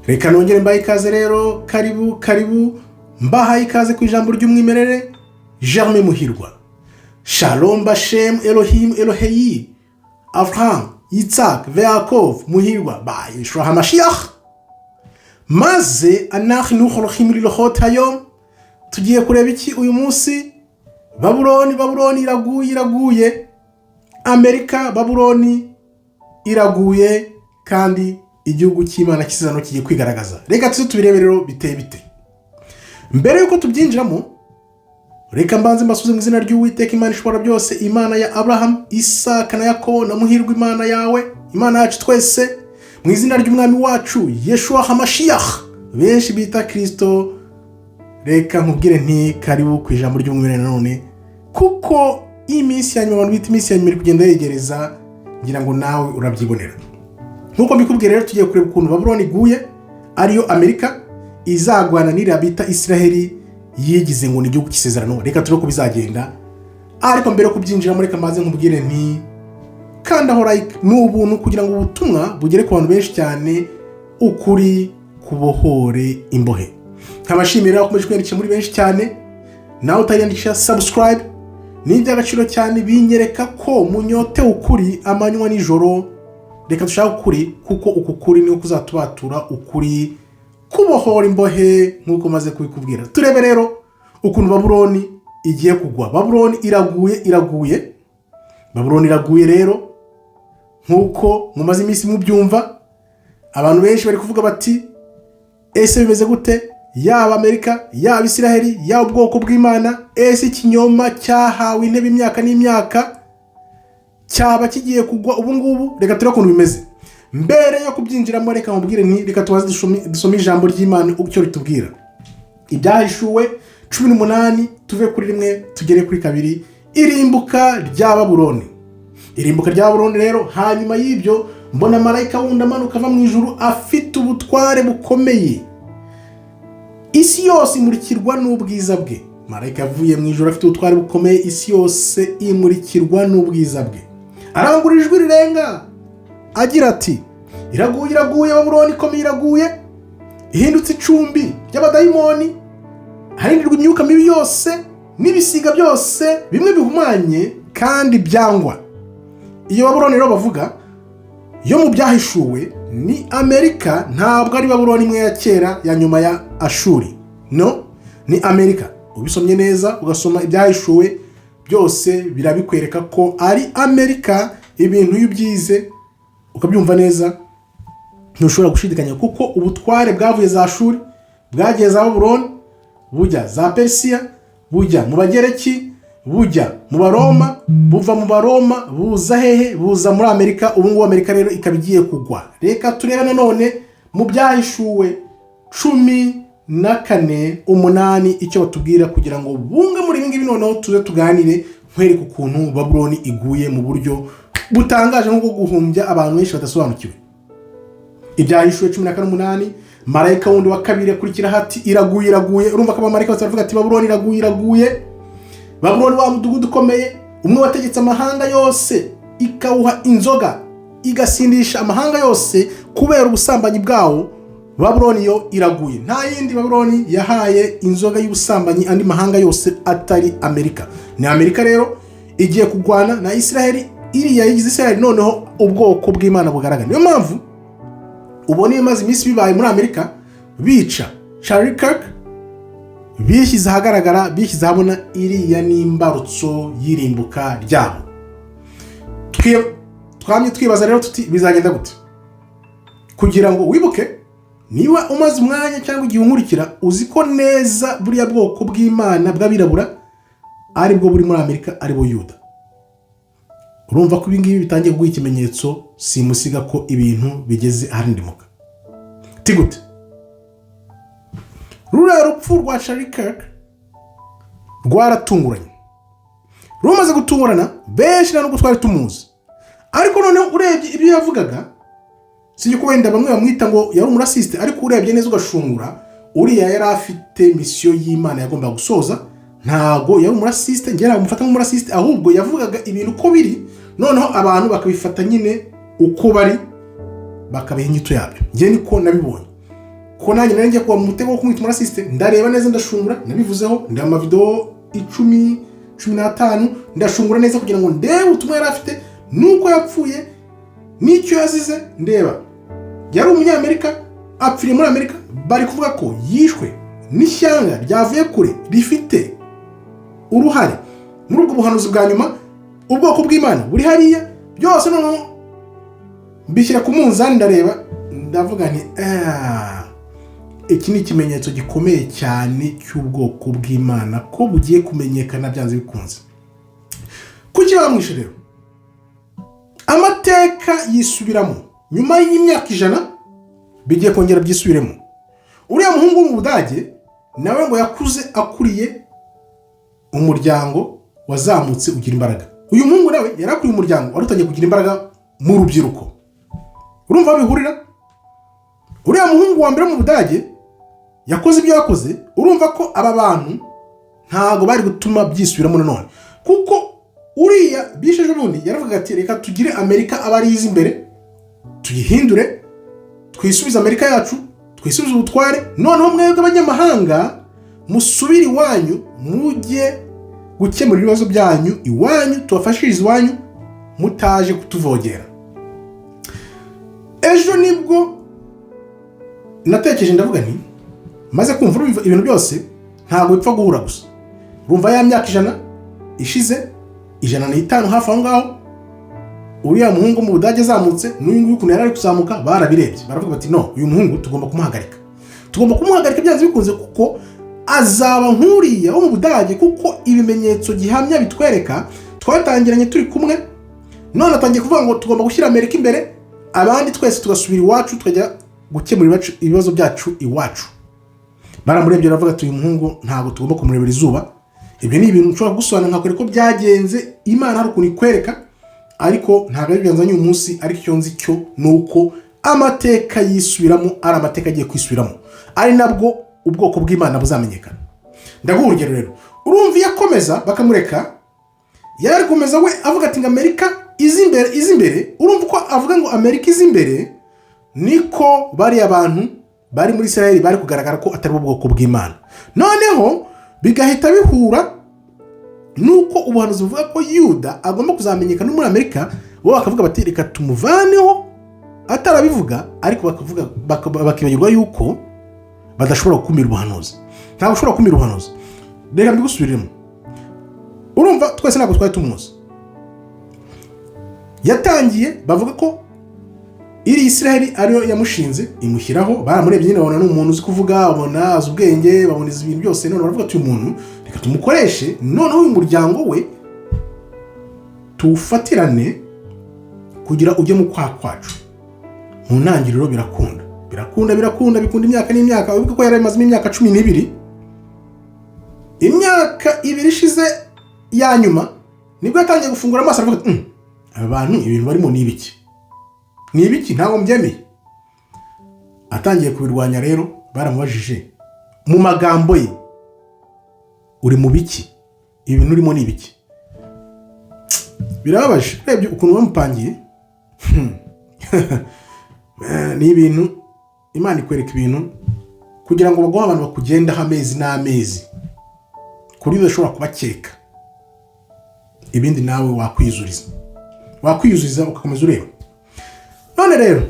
Reka nongere mbahe ikaze rero, karibu karibu, mbahaye ikaze ku ijambo ry'umwimerere. Germain Muhirwa. Shalom bashem Elohim Eloheyi Avraham Yitzhak Veakov Muhirwa ba Yeshua HaMashiach. Maze anachnu holochim lilohot hayom. Tugiye kureba iki uyu munsi? Babuloni, Babuloni iraguye, iraguye. Amerika, Babuloni iraguye, kandi igihugu cy'Imana cy'isezerano kigiye kwigaragaza. Reka tuze tubirebe rero biteye bite. Mbere y'uko tubyinjiramo, reka mbanze mbasubize mu izina ry'Uwiteka Imana ishobora byose, Imana ya Aburahamu, Isaka na Yakobo na Muhirwa, Imana yawe, Imana yacu twese, mu izina ry'Umwami wacu Yeshua HaMashiach, benshi bita Kirisito. Reka nkubwire nti karibu ku ijambo ry'umwimerere nanone, kuko iyi minsi ya nyuma, abantu bita iminsi ya nyuma, iri kugenda yegereza. Ngira ngo nawe urabyibonera nk'uko mbikubwiye. Rero tugiye kureba ukuntu Babuloni iguye, ariyo Amerika, izagwana n'iriya bita Israheli yigize ngo ni igihugu cy'isezerano. Reka turebe uko bizagenda. Ariko mbere yo kubyinjiramo, reka mbanze nkubwire nti kandi aho like ni ubuntu, kugira ngo ubutumwa bugere ku bantu benshi cyane, ukuri kubohore imbohe. Nkabashimira bakomeje kwiyandikisha muri benshi cyane. Nawe utariyandikisha, subscribe ni iby'agaciro cyane, binyereka ko munyotewe ukuri amanywa nijoro. Reka dushake ukuri, kuko uku kuri niko kuzatubatura, ukuri kubohora imbohe, nk'uko maze kubikubwira. Turebe rero ukuntu Babuloni igiye kugwa. Babuloni iraguye, iraguye, Babuloni iraguye. Rero nk'uko mumaze iminsi mubyumva, abantu benshi bari kuvuga bati: "Ese bimeze gute? Yaba Amerika, yaba Isiraheli, yaba ubwoko bw'Imana, ese ikinyoma cyahawe intebe imyaka n'imyaka cyaba kigiye kugwa ubu ngubu?" Reka turebe ukuntu bimeze. Mbere yo kubyinjiramo, reka mubwire nti reka tubaze dusome ijambo ry'Imana icyo ritubwira. Ibyahishuwe 18, tuve kuri 1 tugere kuri 2. Irimbuka rya Babuloni, irimbuka rya Babuloni. Rero hanyuma y'ibyo mbona marayika wundi amanuka ava mu ijuru, afite ubutware bukomeye, isi yose imurikirwa n'ubwiza bwe. Marayika yavuye mu ijuru afite ubutware bukomeye, isi yose imurikirwa n'ubwiza bwe. Arangurura ijwi rirenga agira ati: "Iraguye, iraguye, Babuloni ikomeye iraguye, ihindutse icumbi ry'abadayimoni, harindirwa imyuka mibi yose n'ibisiga byose bimwe bihumanye kandi byangwa." Iyo Babuloni rero bavuga yo mu Byahishuwe ni Amerika, ntabwo ari Babuloni imwe ya kera ya nyuma ya Ashuri. No, ni Amerika. Ubisomye neza, ugasoma Ibyahishuwe byose, birabikwereka ko ari Amerika. Ibintu iyo ubyize ukabyumva neza, ntushobora gushidikanya, kuko ubutware bwavuye za Shuri, bwagiye za Babuloni, bujya za Perisiya, bujya mu Bagereki, bujya mu Baroma, buva mu Baroma buza hehe? Buza muri Amerika. Ubu ngubu Amerika rero ikaba igiye kugwa. Reka turebe nanone mu Byahishuwe 14:8 icyo batubwira, kugira ngo bunge muri ibi ngibi. Noneho tuze tuganire, nkwereke ukuntu Babuloni iguye mu buryo butangaje nk'ubwo guhumbya abantu benshi badasobanukiwe. Ibyahishuwe 14:8. Marayika wundi wa kabiri akurikiraho ati: "Iraguye, iraguye." Urumva ko abamarayika bose baravuga ati: "Babuloni iraguye, iraguye, Babuloni wa mudugudu ukomeye, umwe wategetse amahanga yose, ikawuha inzoga, igasindisha amahanga yose kubera ubusambanyi bwawo. Babuloni yo iraguye." Nta yindi Babuloni yahaye inzoga y'ubusambanyi andi mahanga yose atari Amerika. Ni Amerika rero igiye kurwana na Israheli, iriya yigize Israheli. Noneho ubwoko bw'Imana bugaragara. Niyo mpamvu ubona iyo imaze iminsi bibaye muri Amerika, bica Charlie Kirk, bishyize ahagaragara, bishyize ahabona. Iriya ni imbarutso y'irimbuka ryabo. Twamye twibaza rero tuti: "Bizagenda gute?" Kugira ngo wibuke, niba umaze umwanya cyangwa igihe unkurikira, uzi ko neza buriya bwoko bw'Imana bw'abirabura aribwo buri muri Amerika, aribo Yuda. Urumva ko ibingibi bitangiye kuguha ikimenyetso simusiga ko ibintu bigeze aharindimuka. Gute? Ruriya rupfu rwa Charlie Kirk rwaratunguranye. Rumaze gutungurana, benshi nta nubwo twari tumuzi, ariko noneho urebye ibyo yavugaga, si ko wenda bamwe bamwita ngo yari umurasisite, ariko urebye neza ugashungura, uriya yari afite mission y'Imana yagombaga gusoza. Ntago yari umurasisite, njye ntabwo mufata nk'umurasisite, ahubwo yavugaga ibintu uko biri, noneho abantu bakabifata nyine uko bari, bakabiha inyito yabyo. Njye niko nabibonye. Ko nanjye nari ngiye kuba mu mutego wo kumwita umurasiste. Ndareba neza, ndashungura, nabivuzeho, ndeba amavidewo 10, 15, ndashungura neza kugira ngo ndebe ubutumwa yari afite, n'uko yapfuye, n'icyo yazize. Ndeba, yari Umunyamerika, apfiriye muri Amerika. Bari kuvuga ko yishwe n'ishyanga ryavuye kure rifite uruhare muri ubwo buhanuzi bwa nyuma. Ubwoko bw'Imana buri hariya byose. Noneho mbishyira ku munzani, ndareba, ndavuga nti: "Ah, iki ni ikimenyetso gikomeye cyane cy'ubwoko bw'Imana ko bugiye kumenyekana byanze bikunze." Kuki bamwishe rero? Amateka yisubiramo. Nyuma y'imyaka 100 bigiye kongera byisubiremo. Uriya muhungu wo mu Budage nawe ngo yakuze akuriye umuryango wazamutse ugira imbaraga. Uyu muhungu nawe yari akuriye umuryango wari utangiye kugira imbaraga mu rubyiruko. Urumva aho bihurira? Uriya muhungu wa mbere wo mu Budage yakoze ibyo yakoze. Urumva ko aba bantu ntabwo bari gutuma byisubiramo nanone, kuko uriya bishe ejo bundi yaravuga ati: "Reka tugire Amerika aba ari izi imbere, tuyihindure, twisubize Amerika yacu, twisubize ubutware. Noneho mwebwe abanyamahanga musubire iwanyu, mujye gukemura ibibazo byanyu iwanyu, tubafashirize iwanyu mutaje kutuvogera." Ejo nibwo natekereje, ndavuga nti: maze kumva ibintu byose ntabwo bipfa guhura gusa. Urumva ya myaka 100 ishize, 105 hafi aho ngaho, uriya muhungu mu Budage azamutse, n'uyu nguyu ukuntu yari ari kuzamuka, barabirebye baravuga bati: "No, uyu muhungu tugomba kumuhagarika, tugomba kumuhagarika byanze bikunze, kuko azaba nk'uriya wo mu Budage, kuko ibimenyetso gihamya bitwereka twatangiranye turi kumwe, none atangiye kuvuga ngo tugomba gushyira Amerika imbere, abandi twese tugasubira iwacu, tukajya gukemura ibibazo byacu iwacu." Baramurebye baravuga ati: "Uyu muhungu ntabwo tugomba kumurebera izuba." Ibyo ni ibintu nshobora gusobanura nkakwereka ko byagenze. Imana hari ukuntu ikwereka, ariko ntabwo ari byanzanye uyu munsi. Ariko icyo nzi cyo ni uko amateka yisubiramo, ari amateka agiye kwisubiramo, ari nabwo ubwoko bw'Imana buzamenyekana. Ndaguha urugero rero. Urumva iyo akomeza bakamureka, yari gukomeza we avuga ati ngo Amerika izi imbere, izi imbere. Urumva uko avuga ngo Amerika izi imbere, niko bariya bantu bari muri Israel bari kugaragara ko atari bo bwoko bw'Imana. Noneho bigahita bihura nuko ubuhanuzi buvuga ko Yuda agomba kuzamenyekana no muri Amerika. Bo bakavuga bati: "Reka tumuvaneho atarabivuga." Ariko bakavuga bakibagirwa yuko badashobora gukumira ubuhanuzi. Ntabwo ushobora gukumira ubuhanuzi. Reka mbigusubiremo. Urumva twese ntabwo twari tumuzi. Yatangiye bavuga ko iri Israel ariyo yamushinze, imushyiraho. Baramurebye nyine, babona ni umuntu uzi kuvuga, babona azi ubwenge, babona izi ibintu byose. None baravuga ati: "Uyu muntu reka tumukoreshe, noneho uyu muryango we tuwufatirane kugira ujye mu kwaha kwacu." Mu ntangiriro birakunda, birakunda, birakunda, bikunda imyaka n'imyaka. Wibuke ko yari amazemo imyaka 12. Imyaka 2 ishize ya nyuma nibwo yatangiye gufungura amaso, aravuga ati: Aba bantu ibintu barimo ni ibiki? Ni ibiki? Ntabwo mbyemeye." Atangiye kubirwanya rero, baramubajije mu magambo ye: "Uri mu biki? Ibi bintu urimo ni ibiki?" Birababaje urebye ukuntu bamupangiye. Ni ibintu Imana ikwereka ibintu kugira ngo baguhe abantu bakugendaho amezi n'amezi, ku buryo udashobora kubakeka. Ibindi nawe wakwiyuzuriza, wakwiyuzuriza ugakomeza ureba. None rero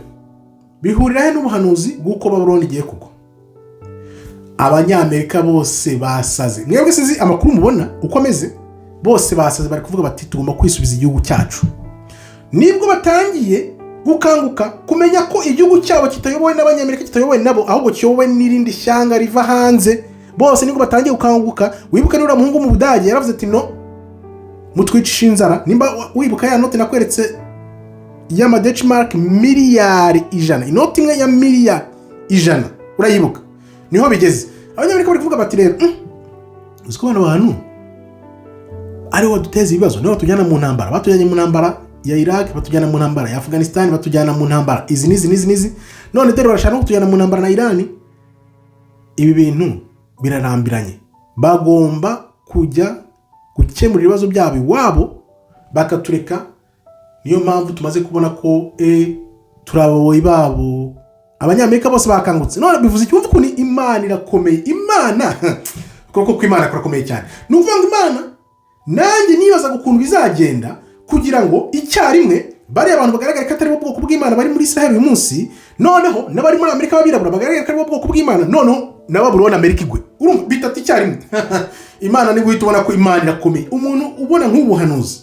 bihurira he n'ubuhanuzi bw'uko Babuloni igiye kugwa? Abanyamerika bose basaze. Mwebwe sinzi amakuru mubona uko ameze. Bose basaze, bari kuvuga bati: "Tugomba kwisubiza igihugu cyacu." Nibwo batangiye gukanguka, kumenya ko igihugu cyabo kitayobowe n'Abanyamerika, kitayobowe nabo, ahubwo kiyobowe n'irindi shyanga riva hanze. Bose nibwo batangiye gukanguka. Wibuke n'uriya muhungu mu Budage yaravuze ati: "No mutwicisha inzara." Nimba wibuka ya note nakweretse y'amadecimarike miliyari 100, inoti imwe ya miliyari 100, urayibuka? Niho bigeze. Abanyamerika bari kuvuga bati: "Rero uzi ko bano bantu aribo baduteza ibibazo, nibo batujyana mu ntambara, batujyanye mu ntambara ya Iraq, batujyana mu ntambara ya Afghanistan, batujyana mu ntambara izi n'izi n'izi n'izi, none dore barashaka no kutujyana mu ntambara na Irani. Ibi bintu birarambiranye." Bagomba kujya gukemura ibibazo byabo iwabo, bakatureka. Niyo mpamvu tumaze kubona ko turi ababoyi babo. Abanyamerika bose bakangutse. None bivuze iki? Wumva ukuntu Imana irakomeye. Imana, ukuboko kw'Imana kurakomeye cyane. Ni ukuvuga ngo Imana, nanjye nibazaga ukuntu bizagenda kugira ngo icyarimwe bariya abantu bagaragare ko atari bo bwoko bw'Imana bari muri Israel uyu munsi, noneho n'abari muri Amerika b'abirabura bagaragare ko ari bo bwoko bw'Imana, noneho na Babuloni, Amerika igwe. Urumva bitatu icyarimwe. Imana ni guhita ubona ko Imana irakomeye. Umuntu ubona nk'ubuhanuzi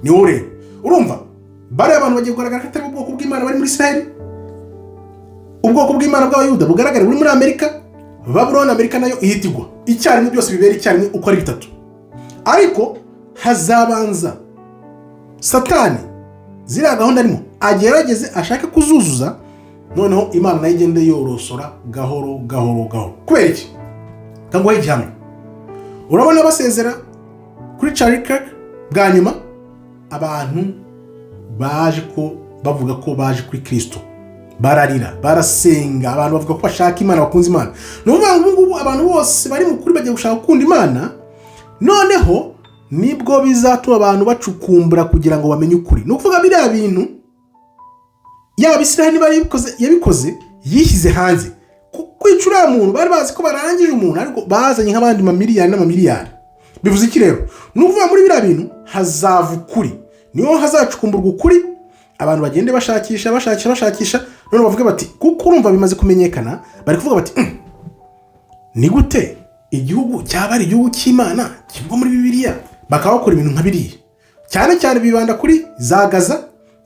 ni wowe ureba. Urumva bariya abantu bagiye kugaragara ko atari bo bwoko bw'Imana bari muri Israel, ubwoko bw'Imana bw'Abayuda bugaragara buri muri Amerika, Babuloni, Amerika nayo ihita igwa icyarimwe. Byose bibera icyarimwe uko ari bitatu. Ariko hazabanza Satani ziriya gahunda arimo agerageze ashake kuzuzuza, noneho Imana nayo igende yorosora gahoro gahoro gahoro. Kubera iki? Kanguhe igihamya. Urabona basezera kuri Charlie Kirk bwa nyuma, abantu baje ko bavuga ko baje kuri Kirisito, bararira, barasenga, abantu bavuga ko bashaka Imana, bakunze Imana. Ni ukuvuga ngo ubu ngubu abantu bose bari mu kuri bagiye gushaka gukunda Imana. Noneho nibwo bizatuma abantu bacukumbura kugira ngo bamenye ukuri. Ni ukuvuga biriya bintu, yaba Israel niba yabikoze yishyize hanze kwica uriya muntu, bari bazi ko barangije umuntu, ariko bazanye nk'abandi mamiliyari n'amamiliyari. Bivuze iki rero? Ni ukuvuga muri biriya bintu hazava ukuri, niho hazacukumburwa ukuri, abantu bagende bashakisha, bashakisha, bashakisha, none bavuge bati, kuko urumva bimaze kumenyekana, bari kuvuga bati: Ni gute igihugu cyaba ari igihugu cy'Imana kivugwa muri Bibiliya, bakaba bakora ibintu nka biriya?" Cyane cyane bibanda kuri za Gaza,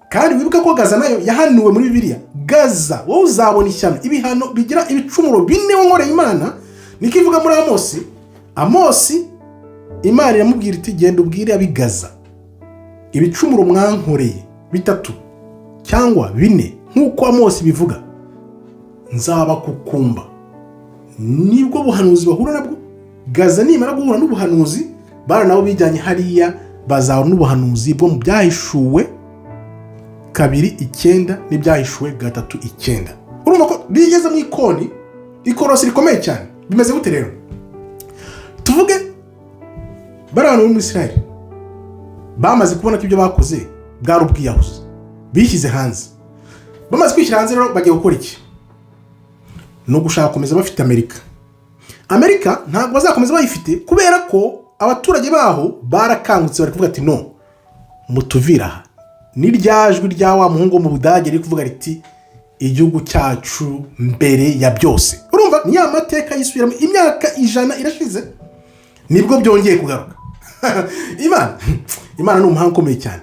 kandi wibuke ko Gaza nayo yahanuwe muri Bibiliya. Gaza, wowe uzabona ishyano, ibihano bigira ibicumuro bine wankoreye Imana. Niko ivuga muri Amosi. Amosi, Imana iramubwira iti: "Genda ubwire ab'i Gaza ibicumuro mwankoreye bitatu cyangwa bine." Nk'uko Amosi bivuga, nzabakukumba. Nibwo buhanuzi bahura nabwo. Gaza nimara guhura n'ubuhanuzi, bara nabo bijyanye hariya bazahura n'ubuhanuzi bwo mu Byahishuwe 2:9 n'Ibyahishuwe 3:9. Urumva ko bigeze mu ikoni, ikorosi rikomeye cyane. Bimeze gute rero? Tuvuge bariya bantu bo muri Israel bamaze kubona ko ibyo bakoze bwari ubwiyahuzi, bishyize hanze. Bamaze kwishyira hanze rero, bagiye gukora iki? Ni ugushaka gukomeza bafite Amerika. Amerika ntabwo bazakomeza bayifite, kubera ko abaturage baho barakangutse, bari kuvuga ati: "No mutuvira aha." Ni rya jwi rya wa muhungu wo mu Budage riri kuvuga riti: "Igihugu cyacu mbere ya byose." Urumva ni ya mateka yisubiramo. Imyaka 100 irashize, nibwo byongeye kugaruka. Imana ni umuhanga ukomeye cyane.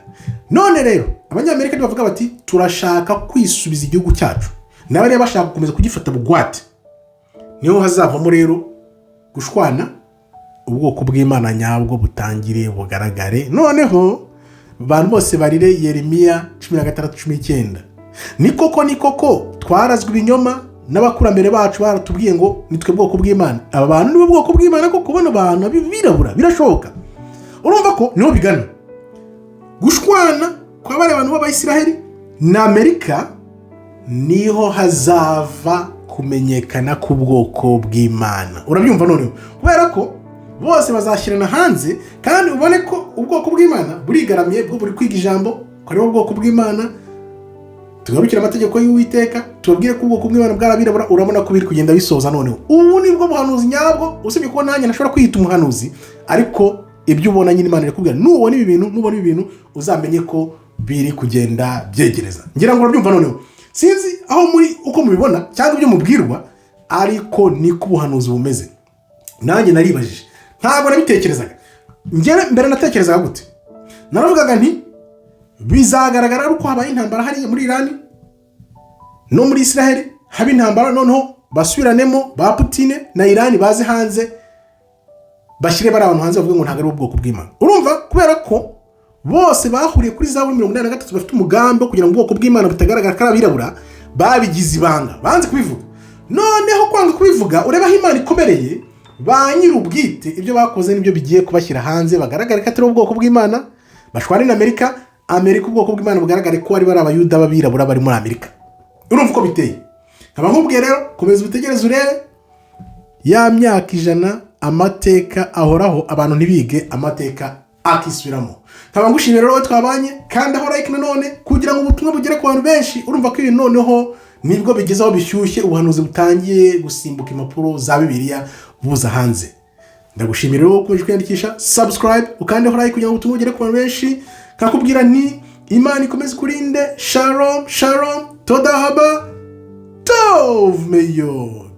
None rero Abanyamerika bavuga bati: "Turashaka kwisubiza igihugu cyacu," nawe rero bashaka gukomeza kugifata bugwate. Niho hazavamo rero gushwana, ubwoko bw'Imana nyabwo butangire bugaragare. Noneho abantu bose barire Yeremiya 16:19: "Ni koko, ni koko, twarazwe ibinyoma n'abakurambere bacu, baratubwiye ngo nitwe bwoko bw'Imana." Aba bantu nibo bwoko bw'Imana koko? Bano bantu birabura birashoboka? Urumva ko niho bigana, gushwana kwa bariya bantu b'Abayisiraheli na Amerika, niho hazava kumenyekana k'ubwoko bw'Imana. Urabyumva noneho? Kubera ko bose bazashyirana hanze, kandi ubone ko ubwoko bw'Imana burigaramiye, bwo buri kwiga ijambo ko aribo bwoko bw'Imana. Tugarukire amategeko y'Uwiteka, tubabwire ko ubwoko bw'Imana bwarabirabura. Urabona ko biri kugenda bisoza. Noneho ubu nibwo buhanuzi nyabwo, usibye ko nanjye ntashobora kwiyita umuhanuzi, ariko ibyo ubona nyine Imana irakubwira: nubona ibi bintu, nubona ibi bintu, uzamenye ko biri kugenda byegereza. Ngira ngo urabyumva noneho. Sinzi aho muri uko mubibona cyangwa ibyo mubwirwa, ariko niko ubuhanuzi bumeze. Nanjye naribajije, ntabwo nabitekerezaga. Njyewe mbere natekerezaga gute? Naravugaga nti bizagaragara ari uko habaye intambara hariya muri Irani no muri Israel, haba intambara, noneho basubiranemo ba Putine na Irani, baze hanze bashyire bari abantu hanze, bavuge ngo ntabwo ari ubwoko bw'Imana. Urumva, kubera ko bose bahuriye kuri za 83, bafite umugambi wo kugira ngo ubwoko bw'Imana butagaragara ko ari abirabura. Babigize ibanga, banze kubivuga. Noneho kwanga kubivuga, ureba aho Imana ikomereye. Ba nyir'ubwite ibyo bakoze nibyo bigiye kubashyira hanze, bagaragare ko atari ubwoko bw'Imana, bashwane na Amerika. Amerika, ubwoko bw'Imana bugaragare ko ari bari Abayuda b'abirabura bari muri Amerika. Urumva uko biteye? Nkaba nkubwiye rero, komeza ubitegereze, urebe ya myaka 100. Amateka ahoraho, abantu ntibige, amateka akisubiramo. Nkaba ngushimira rero twabanye, kandi aho like nanone kugira ngo ubutumwa bugere ku bantu benshi. Urumva ko ibintu noneho Nibwo bigeze aho bishyushye, ubuhanuzi butangiye gusimbuka impapuro za Bibiliya buza hanze. Ndagushimira rero ukomeje kwiyandikisha, subscribe, ukandeho like kugira ngo ubutumwa bugere ku bantu benshi. Kakubwira nti Imana ikomeze ikurinde. Shalom shalom, toda haba, tov meyod.